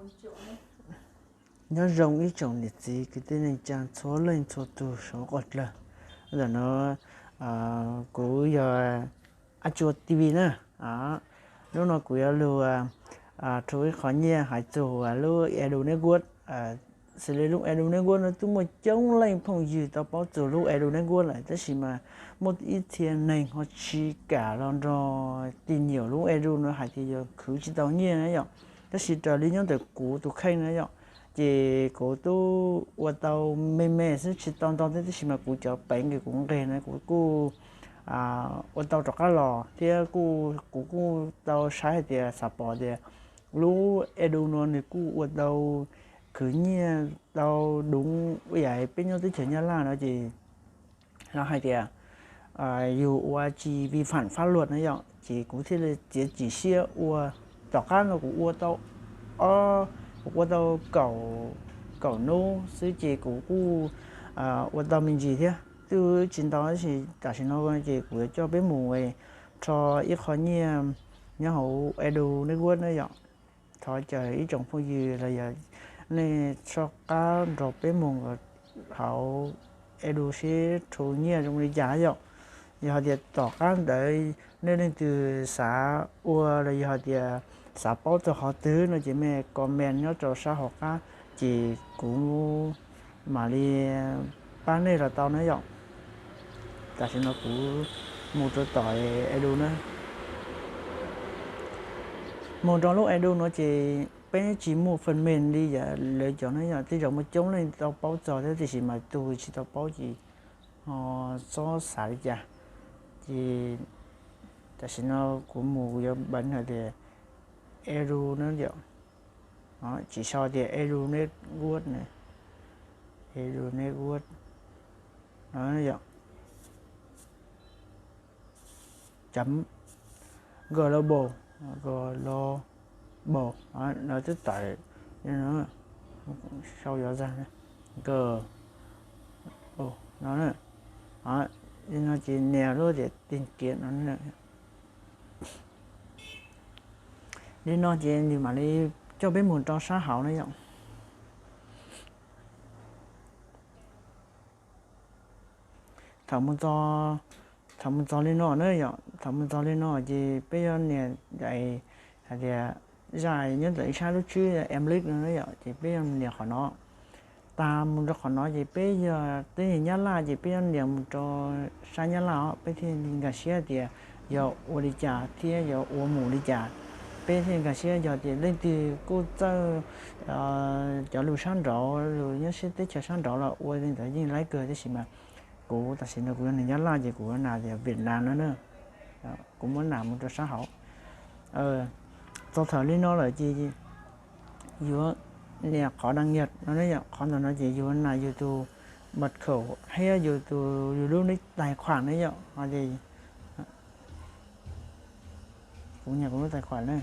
Nyob zoo ib tsoom niam txiv kwv tij neej tsa txhua leej txhua tus saum huab saum cua. Ntawm no kuv yog Ab Tsua T V na. Hnub no kuv yuav lug rhu ib qho nyiaj hais txog lub Edu Network. Xws li lub Edu Network no twb muaj coob leej phooj ywg tau paub txog lub Edu Network lawm, tab sis mas muaj ib txhia neeg ho tsis kam los nrog ti nyuam lub Edu no hais tias yog khwv tsis tau nyiaj na yom. Tab sis raws li nyob ntawm kuv tus kheej na yom, ces kuv twb ua tau me me xwb, tsis tau ntau thiab, tab sis mas kuv cov peev nkaus kuv nqeg na kuv kuj ua tau rov qab los thiab. Kuv kuj tau saib hais tias xav pom tias lub Edu no nws kuj ua tau khwv nyiaj tau duv ib yam peb nyob teb chaws Nyab Laj no ces lawv hais tias yus ua tsis vi phạm pháp luật na yom, ces kuv thiaj li txiav txim siab ua. Tom qab no kuv ua tau ob, kuv ua tau kaum, kaum hnub xwb ces kuv kuj ua tau me ntsis thiab, twb tsis ntau tab sis tam sim no ces kuv yuav coj peb mus rho ib qho nyiaj nyob hauv Edu Network na yom. Thov caw ib tsoom phooj ywg los yog nej soj qab nrog peb mus hauv Edu seb rhu nyiaj zoo li cas yom. Yog hais tias tom qab ntawd nej leej twg xav ua los yog hais tias xav paub txog qhov twg no ces mej comment nyob rau sab hauv qab ces kuv mam li pab nej los tau na yom. Tam sim no kuv mus rau tom Edu na. Mus rau lub Edu no ces peb tsis muaj phần mềm li yam lawv cov na yom, tej zaum muaj coob leej tau paub txog thiab tiam sis mas tus tsis tau paub ces ho txhob xav li cas. Ces tam sim no kuv mus kuv yuav npaj hais tias Edu na yom, tsis sau tias Edu Network na, Edu Network no yom, chấm global, global, no twb tawm, sau yuav zag, g, no, li no ces nias lub tias tìm kiếm no. Li no ces nws mam li coj peb mus rau sab hauv na yom. Thaum mus txog, thaum mus txog li no na yom, thaum mus txog li no ces peb yuav nias hais tias zaj nyob ntawm ib sab lub tswb em lib no na yom, ces peb yuav nias qhov no. Tas mus rau qhov no ces peb yog teb chaws Nyab Laj ces peb yuav nias mus rau sab Nyab Laj os, peb thiaj li nkag siab tias yog ua li cas thiab yog ua mus li cas. Peb thiaj nkag siab yog tias leej twg kuj txawj cov lus sab nraud, lus nyob sab teb chaws sab nraud los ua li ntawd yeej laib kawg, tab sis mas kuv tam sim no kuv yog neeg Nyab Laj ces kuv yuav nias tias Việt Nam no na. Kuv muab nias mus rau sab hauv. Txog thaum li no lawm ces yuav nias qhov đăng nhập no, qhov ntawm no ces yuav nias yus tus mật khẩu thiab yus tus, yus lub nick tài khoản na yom. Kuv nias kuv lub tài khoản na.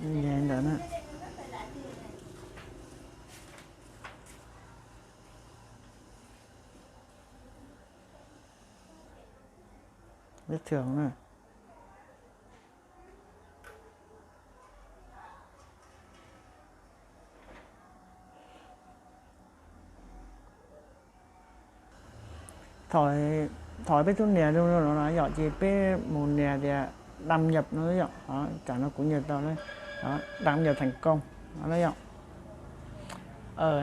Ntawd na. Vết thương na. Thaum peb twb nias no no yom, ces peb mus nias tias đăng nhập no yom, tam no kuv nias tau, đăng nhập thành công no yom.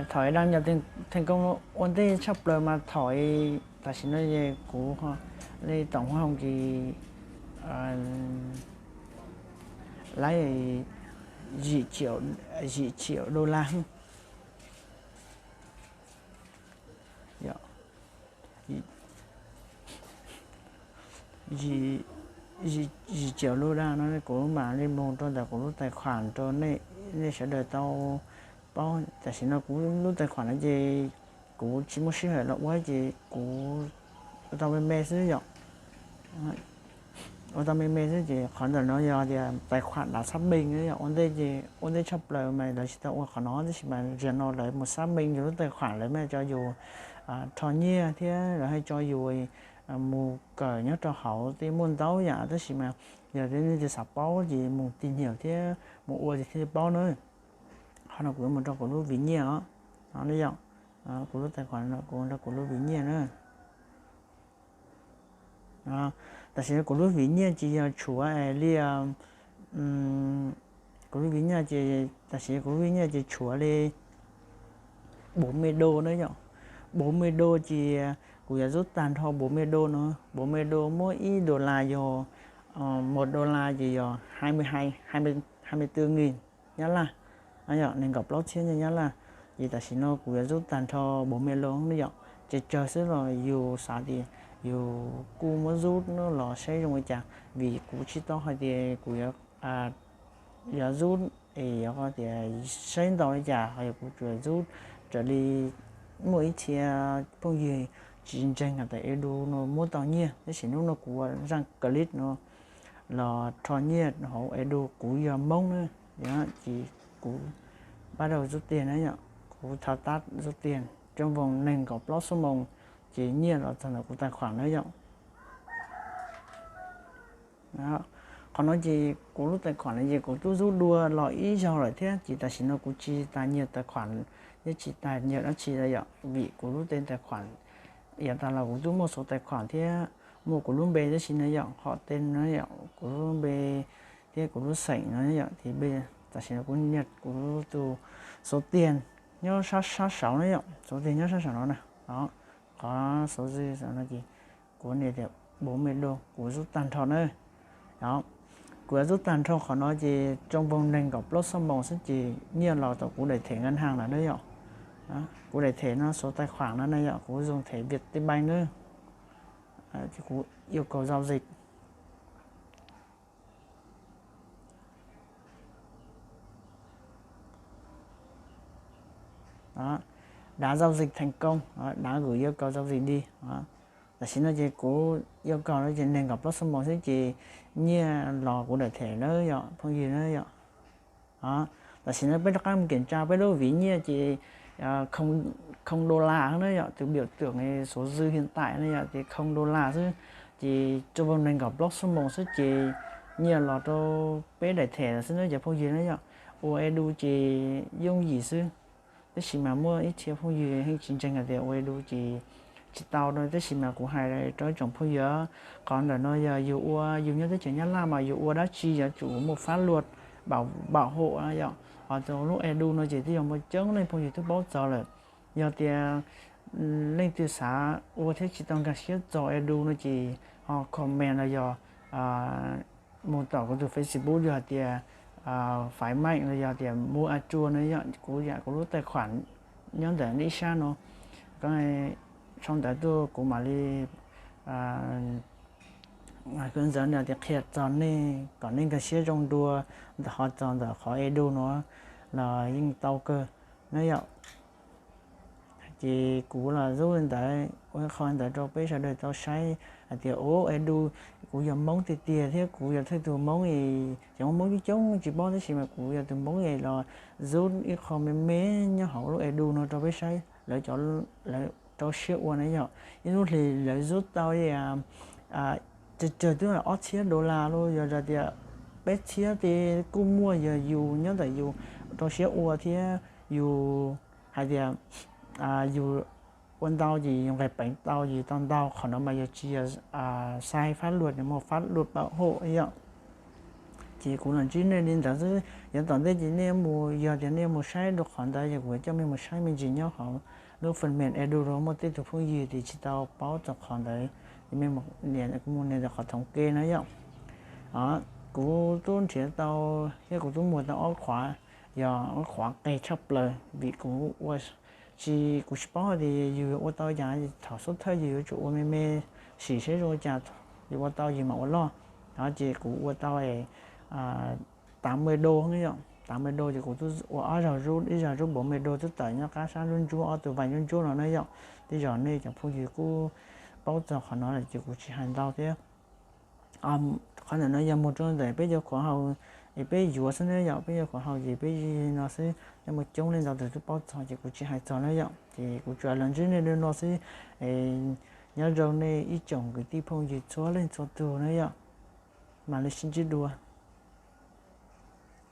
Thaum đăng nhập thành công ua ntej tshaj plaws mas thaum tam sim no kuv li tổng hoa hồng thì lái dị triệu, dị triệu đô la. Dị triệu đô la no kuv mam li mus rau ntawm kuv lub tài khoản rau nej sawv daws tau paub. Tam sim no kuv lub tài khoản no ces kuv tsis muaj sij hawm los ua ces kuv ua tau me me xwb yom. ua tau me me xwb ces qhov ntawm no yog tias tais khuam dav xab meej, ua ntej ces ua ntej tshaj plaws mas lawv tsis tau ua qhov no, tab sis mas zaum no lawv mus xab meej yus lub tais khuam, lawv mam tso yus rho nyiaj thiab lawv haj tso yus mus kawm nyob rau hauv tej muaj ntau yam, tab sis mas yog tias nej xav paub ces mus tìm hiểu thiab mus ua ces thiaj paub na. Qhov no kuv yuav mus rau kuv lub vis nyiaj os, no yog kuv lub tais khuam no kuv mus rau kuv lub vis nyiaj na. Tam sim no kuv lub vis nyiaj ces yog tshuav li, kuv lub vis nyiaj ces tam sim kuv lub vis nyiaj ces tshuav li bốn mươi đô na yom. Bốn mươi đô ces kuv yuav rút tag nrho bốn mươi đô no, bốn mươi đô muab ib dollar yog một dollar ces yog hai mươi hai, hai mươi tư nghìn Nyab Laj, yog nees nkaum plaub txhiab nyiaj Nyab Laj. Ces tam sim no kuv yuav rút tag nrho bốn mươi đô no yom, ces tsawg xwb los yus xav tias yus kuj muab rút no los saib zoo li cas, vim kuv tsis tau hais tias kuv yuav rút es yog tias saib ntau li cas, ho yog kuv tsuas rút raws li muaj ib txhia phooj ywg tsis ntseeg hais tias Edu no muab tau nyiaj, tab sis hnub no kuv ua zaj clip no los rho nyiaj hauv Edu, kuv yog Hmoob na, ces kuv pab rau rút tiag na yom, kuv thao tác rút tiag trong vòng nees nkaum plaub xuab moos ces nyiaj los txog ntawm kuv tais khuam na yom. Qhov no ces kuv lub tais khuam no ces kuv twb rút dua los ib zaug lawm thiab, ces tam sim no kuv tsis tas nyiag tais khuam thiab tsis tas nyiag dab tsi lawm yom, vim kuv lub tais khuam yav tas los kuv twb muaj số tài khoản thiab muaj kuv lub npe tab sis no yom, họ tên no yom, kuv lub npe thiab kuv lub xeem no yom, ces tam sim no kuv nias kuv tus số tiền nyob sab sab saud na yom, số tiền nyob sab saud no na, qhov số dư no ces kuv nias tias bốn mươi đô, kuv rút tag nrho na. Kuv yuav rút tag nrho qhov no ces trong vòng nees nkaum plaub xuab moos xwb ces nyiaj los tau kuv daim thẻ ngân hàng lawm na yom. Kuv daim thẻ no số tài khoản no na yom, kuv dùng thẻ Viettel Bank na. Ces kuv yêu cầu giao dịch. Đã giao dịch thành công, đã gửi yêu cầu giao dịch đi. Tam sim no ces kuv yêu cầu no ces nees nkaum plaub xuab moos xwb ces nyiaj los kuv daim thẻ na yom, phooj ywg na yom. Tam sim no peb rov qab mus kiểm tra peb lub vis nyiaj ces không đô la na yom, tus biểu tượng số dư hiện tại na yom, ces không đô la xwb. Ces trong vòng nees nkaum plaub xuab moos xwb ces nyiaj los rau peb daim thẻ xwb na cov phooj ywg na yom. Ua Edu ces yooj yim xwb. Tab sis mas muaj ib txhia phooj ywg yeej tsis ntseeg hais tias ua Edu ces tsis tau no, tab sis mas kuv hais rau ib tsoom phooj ywg, qhov ntawm no yog yus ua, yus nyob teb chaws Nyab Laj mas yus ua dab tsi yuav tsum muaj pháp luật bảo hộ yom. Ho rau lub Edu no ces twb yog muaj coob leej phooj ywg twb paub txog lawm. Yog tias leej twg xav ua thiab tsis tau nkag siab txog Edu no ces ho comment los yog mus tom kuv tus Facebook yog hais tias Faiv Meej los yog tias Mu A Tsua no yom, kuv yam kuv lub tais khuam nyob ntawm ib sab no, sau ntawv tuaj kuv mam li khwv ntxawv no tias qhia txog nej kom nej nkag siab zoo dua ntawm ho txog ntawm qhov Edu no los yeej tau kawg na yom. Ces kuv los rub li ntawd ua qho ntawd rau peb sawv daws tau saib hais tias ua Edu, kuv yog Hmoob tiag tiag thiab kuv yog thawj tug Hmoob es cov Hmoob coob coob tsis paub tab sis mas kuv yog tus Hmoob es los rub ib qho me me nyob hauv lub Edu no rau peb saib lawv cov, lawv rau siab ua na yom. Ib lub hlis lawv rub tau li tsawg tsawg twb ob txhiab dollar los yog tias peb txhiab ces kuj muaj, yog yus nyob ntawm yus rau siab ua thiab yus hais tias yus ua ntau ces yus nqis peev tau ces tau ntau, qhov no mas yog tsis yog sai pháp luật, muaj pháp luật bảo hộ yom. Ces kuv los ntsib nej li ntawd xwb, yav tom ntej ces nej mus, yog tias nej mus saib rau qhov ntawd ces kuv coj mej mus saib me ntsis nyob hauv lub phần mềm Edu no muaj tej tus phooj ywg tias tsis tau paub txog qhov ntawd, ces mej mus nias ntawm qhov thống kê na yom. Kuv twb nrhiav tau thiab kuv twb muag tau ob qhov, yog ob qhov qeg tshaj plaws vim kuv ua tsis, kuv tsis paub tias yus ua tau cas, thaum xub thawj yus yuav tsum ua me me sim saib zoo li cas, yus ua tau yus mam ua loj. Ces kuv ua tau tám mươi đô na yom, tám mươi đô ces kuv twb ua ob zaug rub, ib zaug rub bốn mươi đô twb tawm nyob qab sab ntsuab ntsuab, ob tug vais ntsuab ntsuab no na yom. Tej zaum nej cov phooj ywg kuj paub txog qhov no lawm ces kuv tsis hais ntau thiab. Qhov ntawm no yog mus rau ntawm peb cov qhuav haus, es peb yuav xwb na yom, peb cov qhuav haus ces peb no xwb, nej muaj coob leej ntau tus twb paub txog ces kuv tsis hais txog na yom, ces kuv tsuas los ntsib nej li no xwb. Nyob zoo nej ib tsoom kwv tij phooj ywg txhua leej txhua tus na yom, mam li sib ntsib dua.